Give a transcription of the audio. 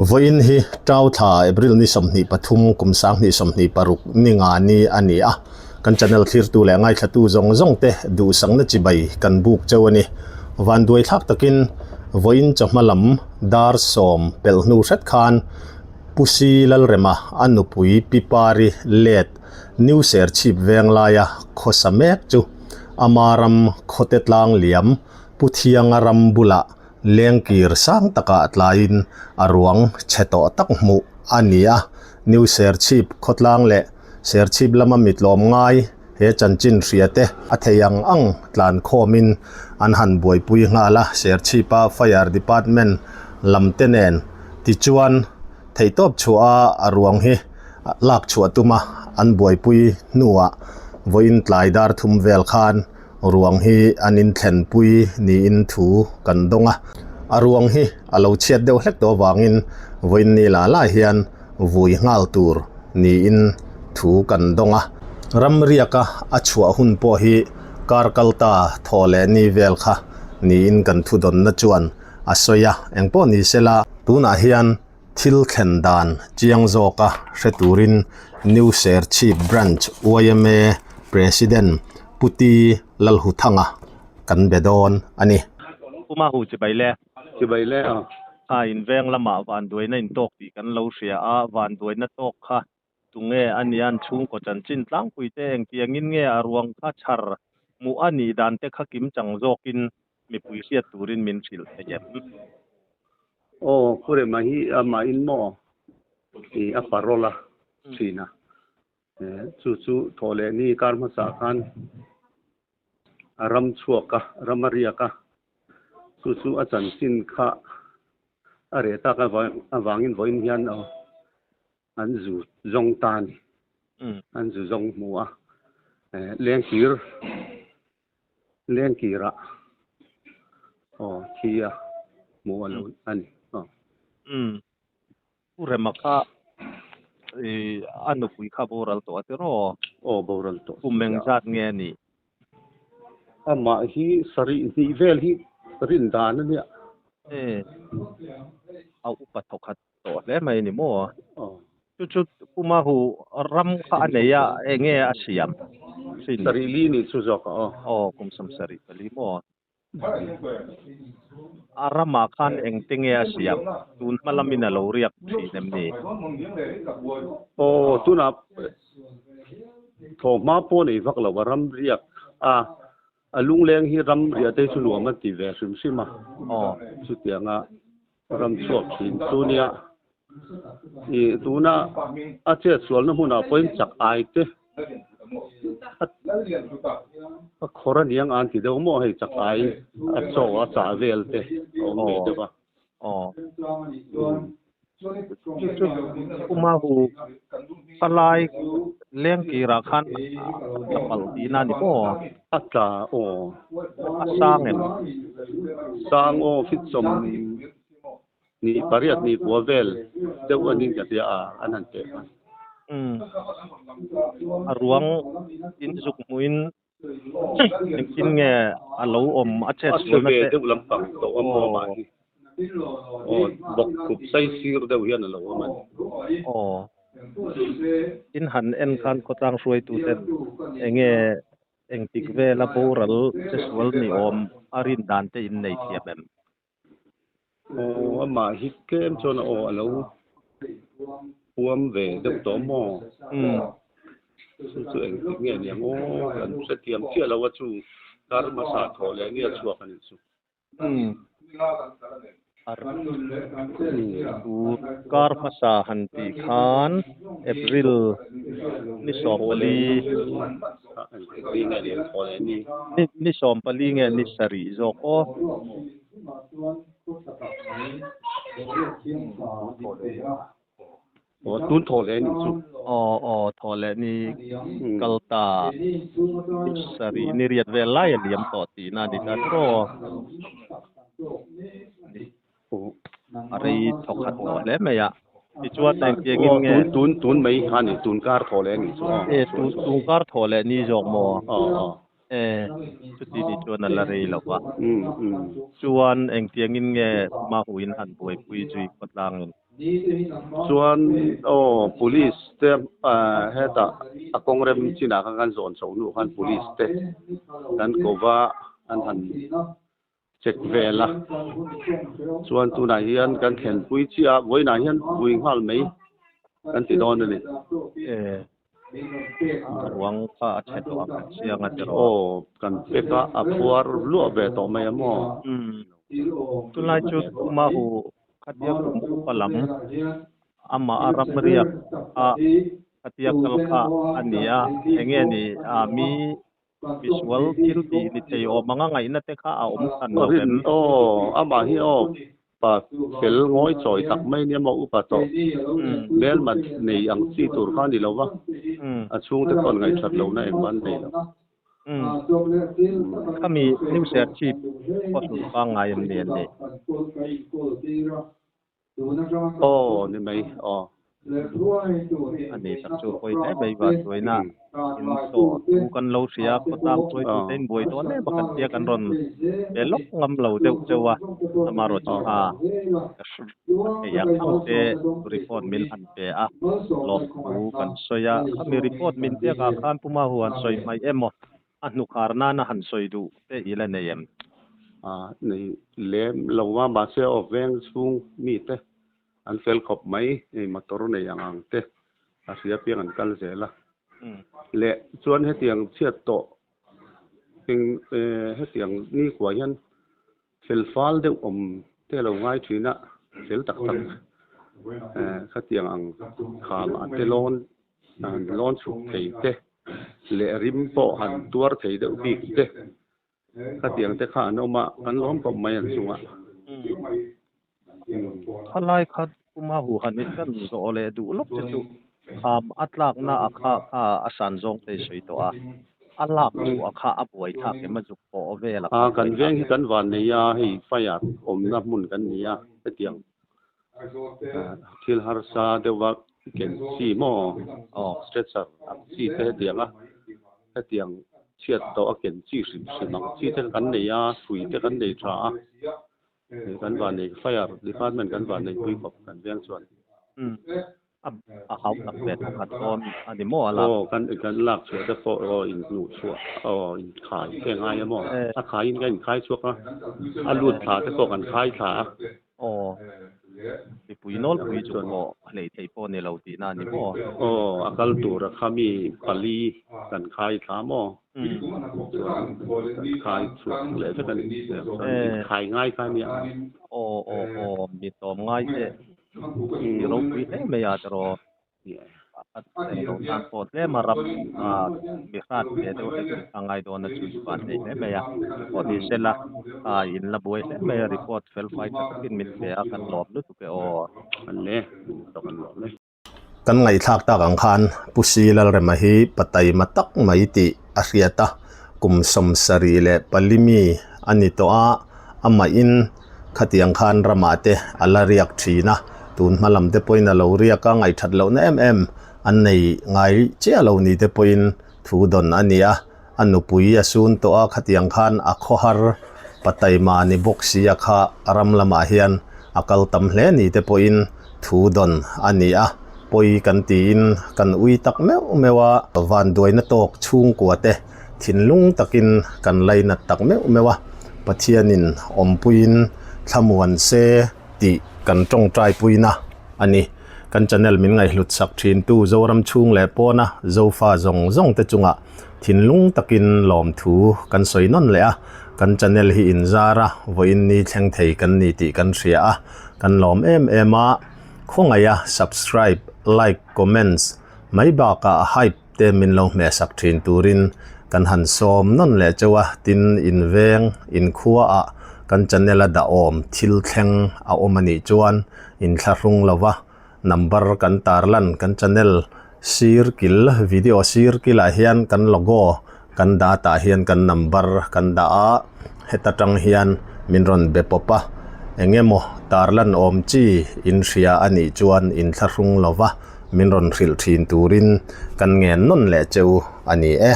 Vawiin hi Tau thla April ni 23 kum 2026 ni nga ni a ni a, kan channel thlirtu leh ngaithlatu zawng zawng te duhsakna chibai kan buk cheu a ni. Vanduai thlak takin vawiin chawhma lam dar sawm pelh hnu hret khan Pu Si Lalrema a nupui Pi Pari let New Serchhip veng laia khawsa mek chu ama ram khawte tlang liam Pu Thianga ram bulah Lengkir sang takah tlaiin a ruang chhe tawh tak hmuh a ni a, New Serchhip khawtlang leh Serchhip lama mi tlawm ngai he chanchin hria te a thei ang ang tlan khawmin an han buaipui nghal a, Serchhipa Fire Department lam te nen tichuan theihtawp chhuah a a ruang hi lak chhuah tuma an buaipui hnuah vawiin tlai dar thum vel khan Ruang hi an inthlenpui niin thu kan dawng a, a ruang hi a lo chhiat deuh hlek tawh avangin vawiin ni lah lah hian vui nghal tur niin thu kan dawng a. Ramriaka a chhuah hun pawh hi kar kal ta thaw leh ni vel kha niin kan thudawnna chuan a sawi a, engpawh ni sela tunah hian Thil thlen dan chiang zawka hre turin New Serchhip Branch yma President Pu T Lalhuthanga kan be dawn a ni. Pu Mahu chibai le. Chibai le a. Kha inveng lamah vanduaina intawk tih kan lo hria a, vanduaina tawk kha tunge a nia an chhungkaw chanchin tlangpui te engtiangin nge a ruang kha chhar hmuh a nih dan te kha kim chang zawkin mipui hriat turin min hrilh thei em? Aw, Pu Rema hi amah in maw i a parole a thin a, chu chu thawh leh ni kar hmasa khan a ram chhuak a, ram a riak a, chu chu a chanchin kha a reh tak avangin vawiin hian aw An zu zawng ta a ni. An zu zawng hmu a. Lengkir, lengkirah aw thi a hmu a lo a ni. Aw. Umm. Pu Rema kha i a nupui kha boral tawh a tiraw? Aw boral tawh. Kum engzat nge a nih? Amah hi sarih hnih vel hi rin dan a nia. E, a upa thawkhat tawh hle mai ni maw? Chu chu Puma hu ram kha a nei a, enge a siam? Sarih li nih chu zawk a aw. Aw, kum sawm sarih pali maw? A ramah khan engte nge a siam? Tun hma lamin a lo riak thin em ni? Aw, tunah thawhhma pawh nei vak lo a ram riak a, a lungleng hi ram riah te hi chu nuam a ti ve hrim hrim a, chutianga ram chhuak thin chu nia. Ih tuna a chet sualna hmunah pawhin chak ai te a khawr a niang an ti deuh maw hei chak ai a chaw a chah vel te a awm ve deuh a. Aw. Chu chu Puma hu palai lengkirah khan a tla palh tihna a ni maw? A tla aw. A sang em? Sang aw fit sawm Ni pariat ni kua vel deuh a ning ka tia a, an han teh a. Umm. A ruang in zuk hmuhin engtin nge a lo awm a chet sualna te. A chhe ve deuh lampang tawh a maw mah hi. Aw, bawk khup sai sir deuh hian a lo awm a ni. Aw. In han en khan khawtlang hruaitu ten enge engtik vela boral che sual ni awm a rin dan te in nei thiam em? Aw amah hi tlem chuan aw a lo huam ve deuh tawh maw? Chu chu engtik nge ni ang aw kan hrethiam chiah lo a chu kar hmasa thawh leh nge a chhuak a nih chu. Kar hmasa han tih khan April ni 14 ni 14 nge ni sarih zawk aw. Aw tun thaw leh ni chu. Aw aw thaw leh ni kal ta ni sarih ni riat vel lai a liam tawh tihna a ni ta tiraw. A rei thawkhat tawh hle mai a. Tichuan engtiangin nge. Tun tun tun mai kha ni tun kar thaw leh ni chu. E tun tun kar thaw leh ni zawk maw? E chuti ni chuan a la rei lo va. Chuan engtiangin nge Mahuin han buaipui zui khawtlangin? Chuan aw police te hetah a kawng rem chinah khan kan zawn chho hnu khan police te kan ko va an han check vel a chuan tunah hian kan thlenpui chiah a vawiinah hian vui nghal mai kan ti dawn a ni. Ruang kha a chhe tawh a kan chiang a tiraw? Aw kan pek a a phuar luah ve tawh mai a maw? Tunlai chu Tuma hu Khatia kum upa lam amah a ram riak a khatia kal kha a ni a, enge ni a mi misual thil tih ni thei awm anga ngaihna te kha a awm hran lo em? Aw, amah hi aw pa fel ngawi chawi tak mai nia maw upa tawh hmelma nei ang chi tur kha a ni lo va, a chhungte pawh an ngaihṭhat lohna engmah an nei lo. Khami New Serchhip khawhlun pangngai em ni an nih? Aw ni mai aw. A ni tak chu pawi hle mai vanduaina in tawh thu kan lo hria khawtlang hruaitu te in buai dawn em a kan tia kan rawn pe lawk ngam lo deuh cheu a amaherawhchu chu kha ka theih ang ang te report min han pe a, lawmthu kan sawi a, khami report min pek ah khan Pu Mahu han sawi hmaih emaw a hnukhar nana han sawi duh te i la nei em? A nei lem lo a, mahse aw veng chhung mite an fel khawp mai, hei motor nei ang ang te a hria piang an kal zel a, leh chuan hetiang chhiat tawh eng hetiang nikhua hian Fel fal deuh awm te lo ngai thin a, fel tak tak khatiang ang kham a te lawn han lawn chhuk thei te leh rim pawh han tuar thei deuh bik te khatiang te kha an awm a, kan lawm khawp mai an chungah. Khalai kha puma hu han i kan zawh leh duh lawk che chu kham a tlakna a kha kha a san zawng te i sawi tawh a, a lak chhuah kha a buai thlak em a zuk pawh vel a kha A kan veng hi kan van nei a, hei fire awmna hmun kan ni a, hetiang thil harsa deuha ken chi maw stretcher ang chi te hetiang a, hetiang chhiat tawh a ken chi hrim hrim ang chi te kan nei a, hrui te kan nei tha a. Hei kan van nei fire department kan van nei pui khawp kan veng chuan. Umm a a hau tak ve thawkhat dawn a ni maw a lak. Aw kan kan lak chhuah te pawh aw in hnuh chhuah aw in khai te ngai a maw a khai in kan in khai chhuak a a lut thla te pawh kan khai thla a. Aw mipui nawlpui chu pawh hlei thei pawh ni lo tihna a ni maw. Aw a kal tur a kha mi pali kan khai thla maw. Chuan kan khai chhuak leh vek a ni. Chuan inkhai ngai kha a nia. Aw aw aw mi tlawm ngai te i ropui hle mai a tiraw. A englo tan pawh tlem a ram a mi hrat ve deuh hlek hi a ngai dawn a chu i van nei hle mai a. Pawh ni se la a in la buai hle mai a report fel fai tha takin min pe a kan lawm lutuk e aw. An le, kan lawm e. Kan ngaihthlak tak ang khan Pu Si Lalrema hi pataima tak mai tih a hriat a, kum 74 mi a ni tawh a, amahin khatiang khan ramah te a la riak thin a, tun hma lam te pawhin a lo riak a, ngaihthat lohna em em an nei ngai chiah lo ni te pawhin thu dawn a ni a, a nupui a sun tawh a, khatiang khan a khawhar pataima ni bawk sia kha ram lamah hian a kal tam hle ni te pawhin thu dawn a ni a, pawi kan tiin kan ui tak meuh meuh a, vanduaina tawk chhungkua te thinlung takin kan lainat tak meuh meuh a, Pathianin awmpuiin thlamuan se tih kan tawngtai puina a ni. Kan channel min ngaihhlut sak thintu Zoram chhung leh pawna Zofa zawng zawng te chungah thinlung takin lawmthu kan sawi nawn leh a, kan channel hi inzar a, vawiin ni thleng thei kan ni tih kan hria a, kan lawm em em a, khawngaih a subscribe, like, comments mai bakah hype te min lo hmehsak thin turin kan han sawm nawn leh cheu a, tin inveng inkhua ah kan channel a dahawm thil thleng a awm a nih chuan inthlahrung lova number kan tarlan kan channel sir kil video sir kilah hian kan logo kan data ah hian kan number kan dah a heta tang hian min rawn be pawp a eng emaw tarlan awm chi in hria a nih chuan inthlahrung lova min rawn hrilh thin turin kan ngen nawn leh cheu a ni e.